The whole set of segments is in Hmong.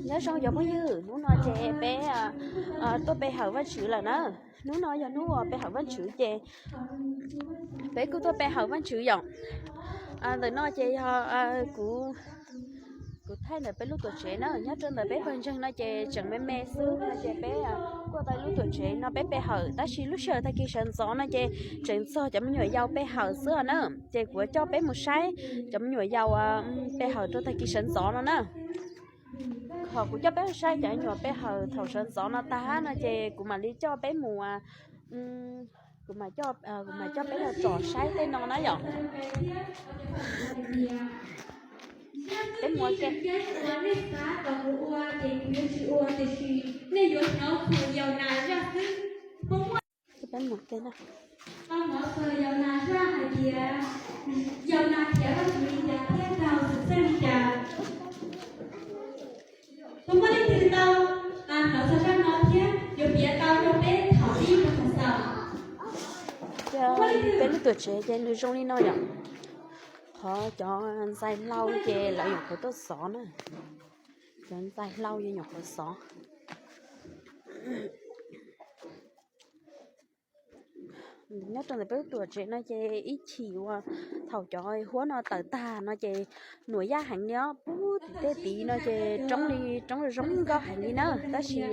Nyob zoo cov phooj ywg, hnub no ces peb tuaj pe hawm Vajtswv lawm na. Hnub no yog hnub uas pe hawm Vajtswv ces peb kuj tuaj pe hawm Vajtswv yom. Ntawm no ces yog kuv, kuv thaij ntawm peb lub tuam tsev na. Nyob rau ntawm peb pawg ntseeg no ces tseem me me xwb no ces peb kuj tau lub tuam tsev no peb pe hawm, tab sis lub sij hawm tag kis sawv ntxov no ces tseem txog cov me nyuam yaus pe hawm xwb na. Ces kuv coj peb mus saib cov me nyuam yaus pe hawm rau tag kis sawv ntxov no na. Thaum kuv coj peb saib cov me nyuam pe hawm thaum sawv ntxov no tag no ces kuv mam li coj peb mus, kuv, kuv mam coj peb los tsom saib tej no na yom. Peb mus ua ke. Peb mus ua ke na. Peb lub tuam tsev ces nws zoo li no yom. Qhov cov ntxais hlau ces lawv nyuam qhuav tuaj xov na. Cov ntxais hlau ces nyuam qhuav xov. Nyob rau ntawm peb lub tuam tsev no ces ib chim uas thaum cov huab no tawm tag no ces nuam yaj heev li os, pub tim tej tid no ces roob li roob zoo nkauj heev li na. Tab sis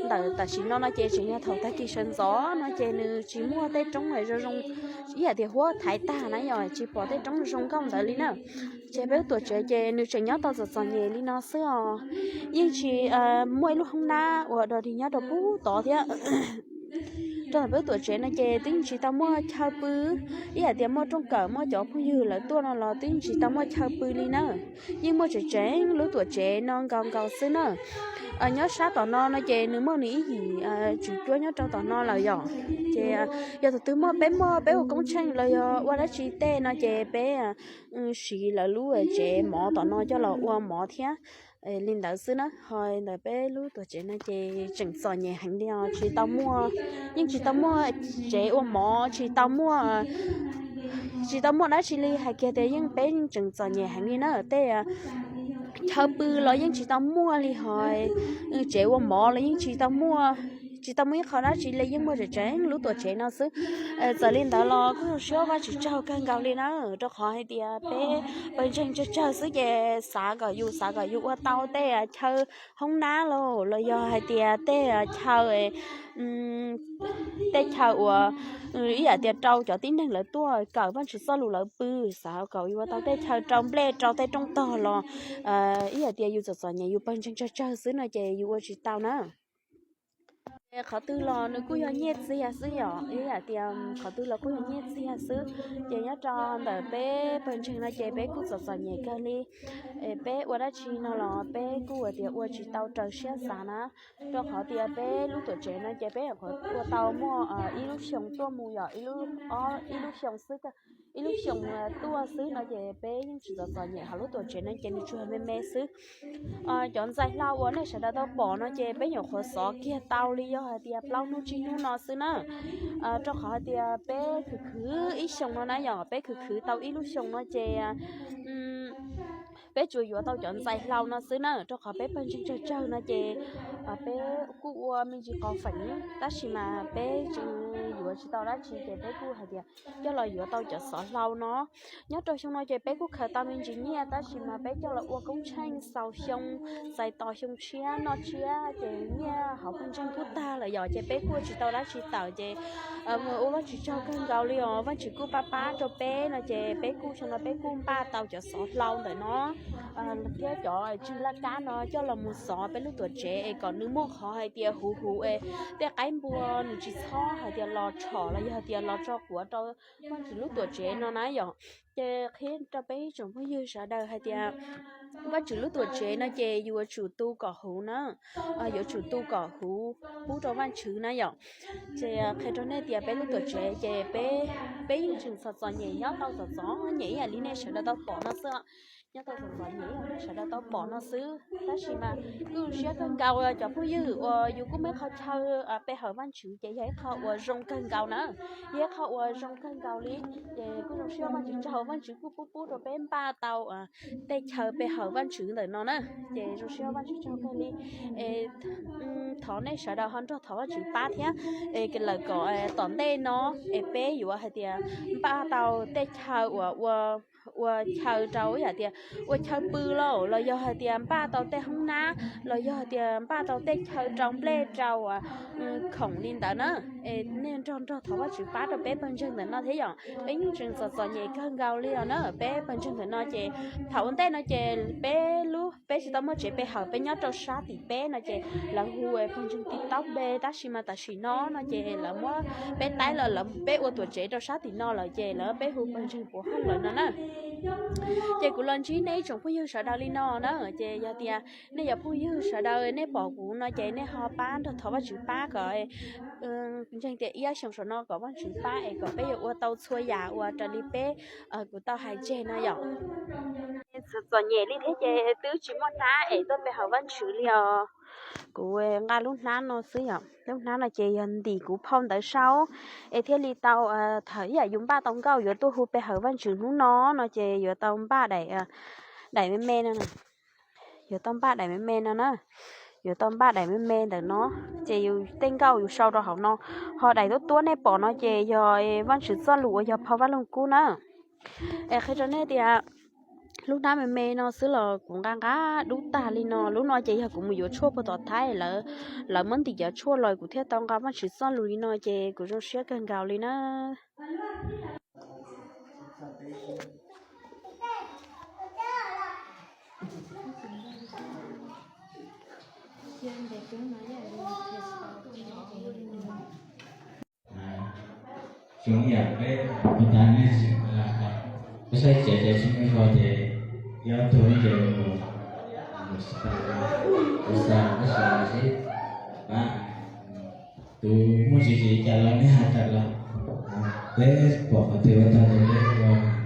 ntawm tam sim no no ces tseem yog thaum tag kis sawv ntxov no ces nws tsis muaj tej roob zoo zoo, ib yam tias huab thaiv tag na yom, tsis pom tej roob zoo nkauj ntawd li na. Ces peb lub tuam tsev ces nws tseem nyob tau txom txom nyem li no xwb os. Yeej tsis muaj ib lub hoob nab uas dog dig nyob rau pub tod thiab. Rau ntawm peb lub tuam tsev no ces twb yeej tsis tau muaj chaw pw, ib yam tias muaj rooj kawm muaj cov phooj ywg lawv tuaj no los twb yeej tsis tau muaj chaw pw li na. Yeej muaj tseem tseeb lub tuam tsev no nkaus nkaus xwb na. Nyob sab tom no no ces nws muaj nws ib yim tswv cuab nyob rau tom no lawm yom. Ces yog tus twg muaj, peb muaj peb ua koob tsheej los yog ua dab tsi tej no ces peb siv lawv lub tsev mov tom no coj los ua mov thiab li ntawd xwb na. Ho ntawm peb lub tuam tsev no ces tseem txom nyem heev li os, tsis tau muaj, yeej tsis tau muaj tsev ua mov, tsis tau muaj, tsis tau muaj dab tsi li, hais kiag tias yeej peb yeej tseem txom nyem heev li na. Tej chaw pw los yeej tsis tau muaj li, ho tsev ua mov los yeej tsis tau muaj, tsis tau muaj ib qho dab tsi li, yeej muaj tseem tseeb lub tuam tsev no xwb. Txawm li ntawd los kuj zoo siab Vajtswv tsaug kawg nkaus li na, rau qhov hais tias peb pawg ntseeg tsawg tsawg xwb ces xav kom yus, xav kom yus ua tau tej chaw hoob nab los, los yog hais tias tej chaw, tej chaw uas ib yam tias rau cov tib neeg lawv tuaj kawm Vajtswv txoj lus lawv pw, xav kom yus ua tau tej chaw rau nplej rau tej rooj tog los ib yam tias yus txom txom nyem yus pawg ntseeg tsawg tsawg xwb no ces yus ua tsis tau na. Qhov twg los nws kuj yog nyiaj txiag xwb yom, ib yam tias qhov twg los kuj yog nyiaj txiag xwb. Ces nyob rau ntawm peb pawg ntseeg no ces peb kuj txom txom nyem kawg li. Peb ua dab tsi no los peb kuj hais tias ua tsis tau raws siab xav na, rau qhov tias peb lub tuam tsev no ces peb nyuam qhuav ua tau muaj ib lub xyoo tuaj mus yom, ib lub xyoo xwb, ib lub xyoo tuaj xwb no ces peb yeej tsis txom txom nyem, hauv lub tuam tsev no ces nws tsuas me me xwb. Cov ntxais hlau uas nej sawv daws tau pom no ces peb nyuam qhuav xov kiag tau li yog hais tias plaub hnub tsib hnub no xwb na, rau qhov hais tias peb khwv khwv ib xyoos no na yom, peb khwv khwv tau ib lub xyoo no ces peb tsuas yuav tau cov ntxais hlau no xwb na, rau qhov peb pawg ntseeg tsawg tsawg no ces peb kuj ua me ntsis qos feem, tab sis mas peb tsis yuav tsis tau dab tsi ces peb kuj hais tias coj los yuav tau cov xov hlau no. Nyob rau xyoo no ces peb kuj khaws tau me ntsis nyiaj, tab sis mas peb coj los ua koob tsheej xaus xyoo, txais tos xyoo tshiab noj tshiab ces nyiaj hauv pawg ntseeg kuj tag lawm yom, ces peb kuj ua tsis tau dab tsi tawm ces ua Vajtswv tsaug kawg nkaus li os, Vajtswv kuj pab pab rau peb no ces peb kuj xyoo no peb kuj npaj tau cov xov hlau ntawm no thiab cov tsig laj kab no coj los mus xov peb lub tuam tsev es kom nws muaj qhov hais tias huv huv es tej qaib npua nws tsis txhob hais tias los tshom los yog tias los tso quav rau Vajtswv lub tuam tsev no na yom. Ces qhia rau peb tsoom phooj ywg sawv daws hais tias Vajtswv lub tuam tsev no ces yuav tsum tu kom huv na, yuav tsum tu kom huv pub rau Vajtswv na yom. Ces qhia rau nej tias peb lub tuam tsev ces peb, peb yeej tseem txom txom nyem nyob tau txom txom nyem ib yam li nej sawv daws tau pom no xwb os. Nyob tau txom txom nyem sawv daws tau pom no xwb, tab sis mas kuj zoo siab kawg nkaus cov phooj ywg uas yus kuj muaj ib qho chaw pe hawm Vajtswv ces yog ib qho uas zoo kawg nkaus na. Yog ib qho uas zoo kawg nkaus li, ces kuj zoo siab Vajtswv tsaug, Vajtswv kuj pub pub rau peb npaj tau tej chaw pe hawm Vajtswv ntawm no na. Ces zoo siab Vajtswv tsaug kawg li. Thov nej sawv daws ho nrog thov Vajtswv pab thiab, es lawm kom tom ntej no es peb yuav hais tias npaj tau tej chaw uas ua chaw rau, yam tias ua chaw pw lauj, los yog hais tias npaj tau tej hoob nab, los yog hais tias npaj tau tej chaw rau nplej rau khoom li ntawd na. Es nej nrog nrog thov Vajtswv pab rau peb pawg ntseeg ntawm no thiab yom. Peb yeej tseem txom txom nyem kawg nkaus li os na. Peb pawg ntseeg ntawm no ces thaum ua ntej no ces peb lub, peb tsis tau muaj tsev pe hawm, peb nyob rau sab tim peb no ces lawv hu pawg ntseeg tim taub npe, tab sis mas tam sim no no ces lawv muab peb taib los lawv, peb ua tuam tsev rau sab tim no lawm ces lawv peb hu pawg ntseeg puav hooj lawm no na. Ces kuv los ntsib nej ib tsoom phooj ywg sawv daws li no na, ces yog tias nej cov phooj ywg sawv daws nej pom kuv no ces nej ho pab nrog thov Vajtswv pab kom ntseeg tias ib xyoos saum no kom Vajtswv pab es kom peb yuav ua tau txhua yam uas raws li peb, kuv tau hais tseg no yom. Txom txom nyem li thiab ces twb tsis muaj hnab es tuaj pe hawm Vajtswv li os. Kuv nqa lub hnab no xwb yom, lub hnab no ces yog ntim kuv phau ntawv sau, es thiaj li tau, thaum ib yam yus npaj tau nkauj yuav tuaj hu pe hawm Vajtswv hnub no no ces yuav tau npaj daim, daim me me no, yuav tau npaj daim me me no na, yuav tau npaj daim me me ntawm no, ces yus tej nkauj yus sau rau hauv no. Ho daim tuab tuab nej pom no ces yog Vajtswv txoj lus uas yog phau Vaj Loog Kub na. Es qhia rau nej tias lub hnab me me no xwb los kuv nqa nqa dub tag li no. Lub no ces yog kuv mus yuav tshuaj puag tom Thaib, lawv, lawv muab ntim cov tshuaj los kuv thiaj tau nqa Vajtswv txoj lus li no ces kuv zoo siab kawg nkaus li na. Tsoom yam peb ua tas nej, peb saib tsev ces tsis muaj zog ces yog tug ces mus, mus xav tab sis sib pab, tus muaj tsis tsis cas los nej hais tawm los, peb pom qhov twg ua tau ces peb ua.